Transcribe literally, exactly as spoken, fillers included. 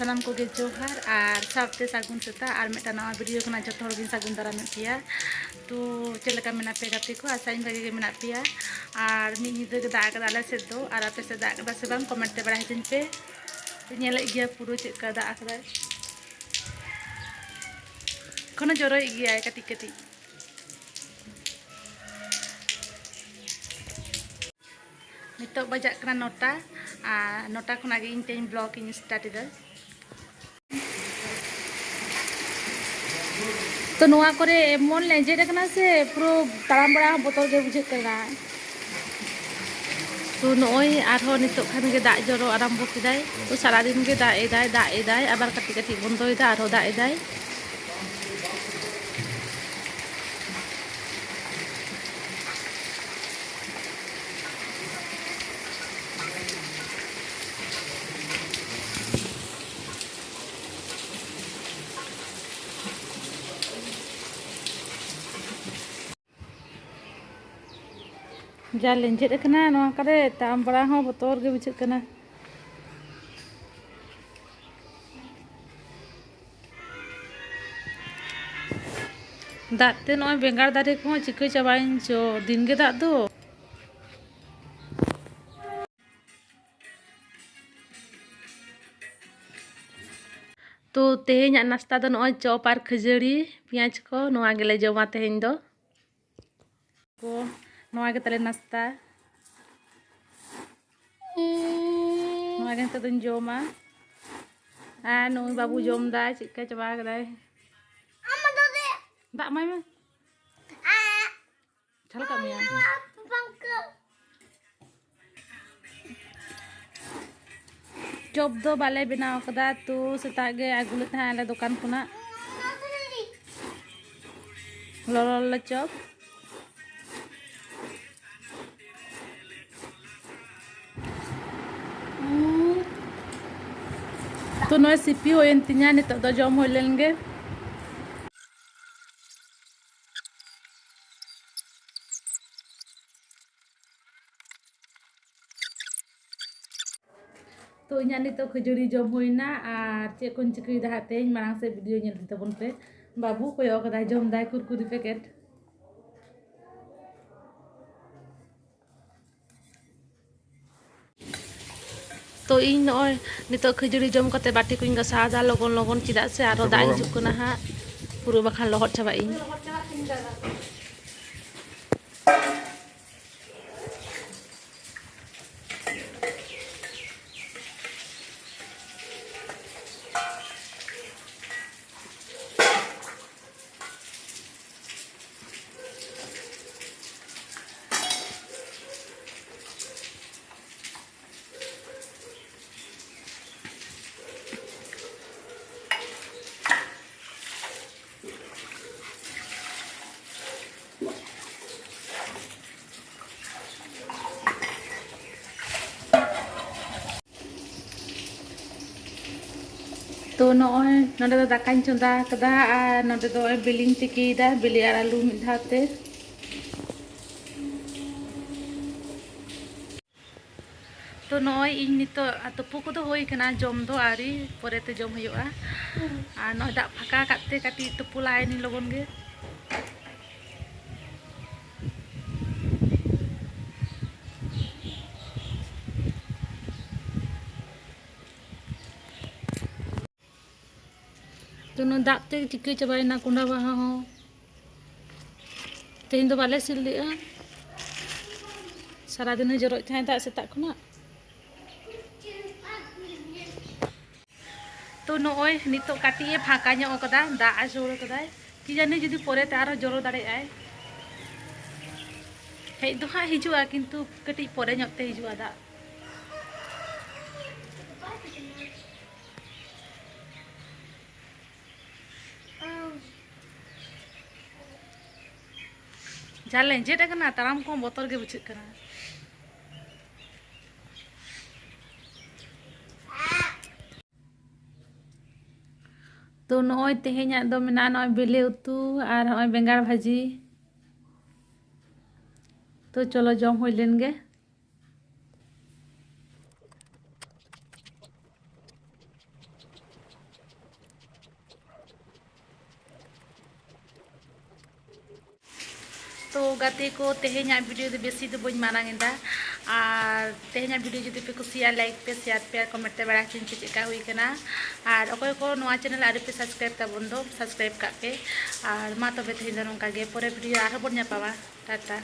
ᱥᱟᱱᱟᱢ ᱠᱚᱜᱮ ᱡᱚᱦᱟᱨ ᱟᱨ ᱥᱟᱶᱛᱮ ᱥᱟᱹᱜᱩᱱ ᱥᱮᱛᱟᱜ᱾ ᱟᱨ ᱢᱤᱫᱴᱟᱝ ᱱᱟᱣᱟ ᱵᱷᱤᱰᱤᱭᱳ ᱠᱷᱚᱱᱟᱜ ᱡᱚᱛᱚ ᱦᱚᱲ ᱜᱤᱧ ᱥᱟᱹᱜᱩᱱ ᱫᱟᱨᱟᱢᱮᱫ ᱯᱮᱭᱟ᱾ ᱛᱚ ᱪᱮᱫ ᱞᱮᱠᱟ ᱢᱮᱱᱟᱜ ᱯᱮᱭᱟ ᱜᱟᱛᱮ ᱠᱚ? ᱟᱥᱟᱧ ᱵᱷᱟᱜᱮ ᱜᱮ ᱢᱮᱱᱟᱜ ᱯᱮᱭᱟ᱾ ᱟᱨ ᱢᱤᱫ ᱧᱤᱫᱟᱹ ᱜᱮ ᱫᱟᱜ ᱟᱠᱟᱫᱟ ᱟᱞᱮ ᱥᱮᱫ ᱫᱚ᱾ ᱟᱨ ᱟᱯᱮ ᱥᱮᱫ ᱫᱟᱜ ᱟᱠᱟᱫᱟ ᱥᱮ ᱵᱟᱝ, ᱠᱚᱢᱮᱱᱴ ᱛᱮ ᱵᱟᱲᱟᱭ ᱦᱚᱪᱚᱧ ᱯᱮ᱾ ᱛᱚ ᱧᱮᱞᱮᱫ ᱜᱮᱭᱟ ᱯᱩᱨᱟᱹ ᱪᱮᱫ ᱞᱮᱠᱟ ᱫᱟᱜ ᱟᱠᱟᱫᱟᱭ, ᱮᱠᱷᱚᱱᱳ ᱡᱚᱨᱚᱭᱮᱫ ᱜᱮᱭᱟᱭ ᱠᱟᱹᱴᱤᱡ ᱠᱟᱹᱴᱤᱡ᱾ ᱱᱤᱛᱚᱜ ᱵᱟᱡᱟᱜ ᱠᱟᱱᱟ ᱱᱚᱴᱟ᱾ ᱟᱨ ᱱᱚᱴᱟ ᱠᱷᱚᱱᱟᱜ ᱜᱮ ᱤᱧ ᱛᱮᱦᱮᱧ ᱵᱞᱚᱜ ᱤᱧ ᱥᱴᱟᱨᱴ ᱮᱫᱟ᱾ ᱛᱚ ᱱᱚᱣᱟ ᱠᱚᱨᱮ ᱮᱢᱚᱱ ᱞᱮᱸᱡᱮᱫ ᱟᱠᱟᱱᱟ ᱥᱮ, ᱯᱩᱨᱟᱹ ᱛᱟᱲᱟᱢ ᱵᱟᱲᱟ ᱦᱚᱸ ᱵᱚᱛᱚᱨ ᱜᱮ ᱵᱩᱡᱷᱟᱹᱜ ᱠᱟᱱᱟ᱾ ᱛᱚ ᱱᱚᱜᱼᱚᱭ ᱟᱨᱦᱚᱸ ᱱᱤᱛᱚᱜ ᱠᱷᱟᱱ ᱜᱮ ᱫᱟᱜ ᱡᱚᱨᱚ ᱟᱨᱟᱢᱵᱚ ᱠᱮᱫᱟᱭ᱾ ᱛᱚ ᱥᱟᱨᱟᱫᱤᱱ ᱜᱮ ᱫᱟᱜ ᱮᱫᱟᱭ, ᱫᱟᱜ ᱮᱫᱟᱭ, ᱟᱵᱟᱨ ᱠᱟᱹᱴᱤᱡ ᱠᱟᱹᱴᱤᱡ ᱵᱚᱱᱫᱚᱭᱮᱫᱟ, ᱟᱨᱦᱚᱸ ᱫᱟᱜ ᱮᱫᱟᱭ᱾ ᱡᱟ ᱞᱮᱸᱡᱮᱫ ᱟᱠᱟᱱᱟ ᱱᱚᱣᱟ ᱠᱚᱨᱮ, ᱛᱟᱲᱟᱢ ᱵᱟᱲᱟ ᱦᱚᱸ ᱵᱚᱛᱚᱨ ᱜᱮ ᱵᱩᱡᱷᱟᱹᱜ ᱠᱟᱱᱟ᱾ ᱫᱟᱜ ᱛᱮ ᱱᱚᱜᱼᱚᱭ ᱵᱮᱸᱜᱟᱲ ᱫᱟᱨᱮ ᱠᱚᱦᱚᱸ ᱪᱤᱠᱟᱹ ᱪᱟᱵᱟᱭᱮᱱ ᱪᱚ, ᱫᱤᱱ ᱜᱮ ᱫᱟᱜ ᱫᱚ᱾ ᱛᱚ ᱛᱮᱦᱮᱧᱟᱜ ᱱᱟᱥᱛᱟ ᱫᱚ ᱱᱚᱜᱼᱚᱭ ᱪᱚᱯ ᱟᱨ ᱠᱷᱟᱹᱡᱟᱹᱲᱤ, ᱯᱮᱸᱭᱟᱡᱽ ᱠᱚ, ᱱᱚᱣᱟ ᱜᱮᱞᱮ ᱡᱚᱢᱟ ᱛᱮᱦᱮᱧ ᱫᱚ᱾ ᱠᱚ, ᱱᱚᱣᱟ ᱜᱮ ᱛᱟᱞᱮ ᱱᱟᱥᱛᱟ᱾ ᱱᱚᱣᱟ ᱜᱮ ᱱᱤᱛᱚᱜ ᱫᱚᱧ ᱡᱚᱢᱟ᱾ ᱟᱨ ᱱᱩᱭ ᱵᱟᱹᱵᱩ ᱡᱚᱢ ᱫᱟᱭ, ᱪᱮᱫ ᱞᱮᱠᱟ ᱪᱟᱵᱟ ᱠᱟᱫᱟᱭ᱾ ᱫᱟᱜ ᱮᱢᱟᱭ ᱢᱮ᱾ ᱡᱷᱟᱞ ᱠᱟᱜ ᱢᱮᱭᱟ᱾ ᱪᱚᱯ ᱫᱚ ᱵᱟᱞᱮ ᱵᱮᱱᱟᱣ ᱠᱟᱫᱟ, ᱛᱚ ᱥᱮᱛᱟᱜ ᱜᱮ ᱟᱹᱜᱩ ᱞᱮᱫ ᱛᱟᱦᱮᱸ ᱟᱞᱮ ᱫᱚᱠᱟᱱ ᱠᱷᱚᱱᱟᱜ ᱞᱚᱞᱚ ᱞᱚᱞᱚ ᱪᱚᱯ᱾ ᱛᱚ ᱱᱚᱜᱼᱚᱭ ᱥᱤᱯᱤ ᱦᱩᱭᱮᱱ ᱛᱤᱧᱟ, ᱱᱤᱛᱚᱜ ᱫᱚ ᱡᱚᱢ ᱦᱩᱭ ᱞᱮᱱ ᱜᱮ᱾ ᱛᱚ, ᱤᱧᱟᱹᱜ ᱱᱤᱛᱚᱜ ᱠᱷᱟᱹᱡᱟᱹᱲᱤ ᱡᱚᱢ ᱦᱩᱭᱱᱟ᱾ ᱟᱨ ᱪᱮᱫ ᱠᱚᱧ ᱪᱤᱠᱟᱹᱭᱮᱫᱟ ᱦᱟᱸᱜ ᱛᱮᱦᱮᱧ, ᱢᱟᱲᱟᱝ ᱥᱮᱫ ᱵᱷᱤᱰᱤᱭᱳ ᱧᱮᱞ ᱤᱫᱤ ᱛᱟᱵᱚᱱ ᱯᱮ᱾ ᱵᱟᱹᱵᱩ ᱠᱚᱭᱚᱜ ᱠᱟᱫᱟᱭ, ᱡᱚᱢ ᱫᱟᱭ ᱠᱩᱨᱠᱩᱨᱤ ᱯᱮᱠᱮᱴ᱾ ᱛᱚ, ᱤᱧ ᱱᱚᱜᱼᱚᱭ ᱱᱤᱛᱚᱜ ᱠᱷᱟᱹᱡᱟᱹᱲᱤ ᱡᱚᱢ ᱠᱟᱛᱮ ᱵᱟᱹᱴᱤ ᱠᱚᱧ ᱜᱟᱥᱟᱣ ᱮᱫᱟ ᱞᱚᱜᱚᱱ ᱞᱚᱜᱚᱱ, ᱪᱮᱫᱟᱜ ᱥᱮ ᱟᱨᱚ ᱫᱟᱜ ᱦᱤᱡᱩᱜ ᱠᱟᱱᱟ ᱦᱟᱸᱜ, ᱯᱩᱨᱟᱹ ᱵᱟᱠᱷᱟᱱ ᱞᱚᱦᱚᱫ ᱪᱟᱵᱟᱜ ᱤᱧ᱾ ᱛᱚ, ᱱᱚᱜᱼᱚᱭ ᱱᱚᱸᱰᱮ ᱫᱚ ᱫᱟᱠᱟᱧ ᱪᱚᱸᱫᱟ ᱟᱠᱟᱫᱟ ᱟᱨ ᱱᱚᱸᱰᱮ ᱫᱚ ᱱᱚᱜᱼᱚᱭ ᱵᱤᱞᱤᱧ ᱛᱤᱠᱤᱭᱮᱫᱟ, ᱵᱤᱞᱤ ᱟᱨ ᱟᱹᱞᱩ ᱢᱤᱫ ᱫᱷᱟᱣ ᱛᱮ᱾ ᱛᱚ, ᱱᱚᱜᱼᱚᱭ ᱤᱧ ᱱᱤᱛᱚᱜ ᱛᱩᱯᱩ ᱠᱚᱫᱚ ᱦᱩᱭ ᱠᱟᱱᱟ, ᱡᱚᱢ ᱫᱚ ᱟᱹᱣᱨᱤ, ᱯᱚᱨᱮᱛᱮ ᱡᱚᱢ ᱦᱩᱭᱩᱜᱼᱟ᱾ ᱟᱨ ᱱᱚᱜᱼᱚᱭ ᱫᱟᱜ ᱯᱷᱟᱸᱠᱟ ᱠᱟᱜ ᱛᱮ ᱠᱟᱹᱴᱤᱡ ᱛᱩᱯᱩ ᱞᱟᱦᱟᱭᱮᱱᱤᱧ ᱞᱚᱜᱚᱱ ᱜᱮ᱾ ᱛᱚ, ᱱᱚᱣᱟ ᱫᱟᱜ ᱛᱮ ᱪᱤᱠᱟᱹ ᱪᱟᱵᱟᱭᱮᱱᱟ ᱠᱚᱸᱰᱷᱟ ᱵᱟᱦᱟ ᱦᱚᱸ᱾ ᱛᱮᱦᱮᱧ ᱫᱚ ᱵᱟᱞᱮ ᱥᱤᱫ ᱞᱮᱜᱼᱟ, ᱥᱟᱨᱟᱫᱤᱱᱮ ᱡᱚᱨᱚᱭᱮᱫ ᱛᱟᱦᱮᱸ ᱫᱟᱜ ᱥᱮᱛᱟᱜ ᱠᱷᱚᱱᱟᱜ᱾ ᱛᱚ, ᱱᱚᱜᱼᱚᱭ ᱱᱤᱛᱚᱜ ᱠᱟᱹᱴᱤᱡ ᱮ ᱯᱷᱟᱸᱠᱟ ᱧᱚᱜ ᱠᱟᱫᱟ, ᱫᱟᱜ ᱮ ᱡᱚᱨᱚ ᱠᱟᱫᱟᱭ᱾ ᱠᱤ ᱡᱟᱹᱱᱤ ᱡᱩᱫᱤ ᱯᱚᱨᱮᱛᱮ ᱟᱨᱦᱚᱸ ᱡᱚᱨᱚ ᱫᱟᱲᱮᱭᱟᱜᱼᱟᱭ᱾ ᱦᱮᱡ ᱫᱚ ᱦᱟᱸᱜ ᱦᱤᱡᱩᱜᱼᱟ, ᱠᱤᱱᱛᱩ ᱠᱟᱹᱴᱤᱡ ᱯᱚᱨᱮ ᱧᱚᱜ ᱛᱮ ᱦᱤᱡᱩᱜᱼᱟ ᱫᱟᱜ᱾ ᱡᱟ ᱞᱮᱸᱡᱮᱫ ᱟᱠᱟᱱᱟ, ᱛᱟᱲᱟᱢ ᱠᱚᱦᱚᱸ ᱵᱚᱛᱚᱨ ᱜᱮ ᱵᱩᱡᱷᱟᱹᱜ ᱠᱟᱱᱟ᱾ ᱛᱚ, ᱱᱚᱜᱼᱚᱭ ᱛᱮᱦᱮᱧᱟᱜ ᱫᱚ ᱢᱮᱱᱟᱜᱼᱟ ᱱᱚᱜᱼᱚᱭ ᱵᱮᱞᱮ ᱩᱛᱩ ᱟᱨ ᱱᱚᱜᱼᱚᱭ ᱵᱮᱸᱜᱟᱲ ᱵᱷᱟᱹᱡᱤ᱾ ᱛᱚ, ᱪᱚᱞᱚ ᱡᱚᱢ ᱦᱩᱭ ᱞᱮᱱ ᱜᱮ᱾ ᱛᱚ ᱜᱟᱛᱮ ᱠᱚ, ᱛᱮᱦᱮᱧᱟᱜ video ᱫᱚ ᱵᱮᱥᱤ ᱫᱚ ᱵᱟᱹᱧ ᱢᱟᱨᱟᱝ ᱮᱫᱟ᱾ ᱟᱨ ᱛᱮᱦᱮᱧᱟᱜ video ᱡᱩᱫᱤ ᱯᱮ ᱠᱩᱥᱤᱭᱟᱜᱼᱟ, like ᱯᱮ, share ᱯᱮ ᱟᱨ comment ᱯᱮ ᱵᱟᱲᱟᱭ ᱦᱚᱪᱚᱧ ᱯᱮ ᱪᱮᱫ ᱞᱮᱠᱟ ᱦᱩᱭ ᱠᱟᱱᱟ᱾ ᱟᱨ ᱚᱠᱚᱭ ᱠᱚ ᱱᱚᱣᱟ channel ᱟᱹᱣᱨᱤ ᱯᱮ subscribe ᱛᱟᱵᱚᱱ ᱫᱚ, subscribe ᱠᱟᱜ ᱯᱮ᱾ ᱟᱨ ᱢᱟ ᱛᱚᱵᱮ ᱛᱮᱦᱮᱧ ᱫᱚ ᱱᱚᱝᱠᱟ ᱜᱮ, ᱯᱚᱨᱮ video ᱟᱨᱦᱚᱸ ᱵᱚᱱ ᱧᱟᱯᱟᱢᱟ᱾ ᱴᱟᱴᱟ᱾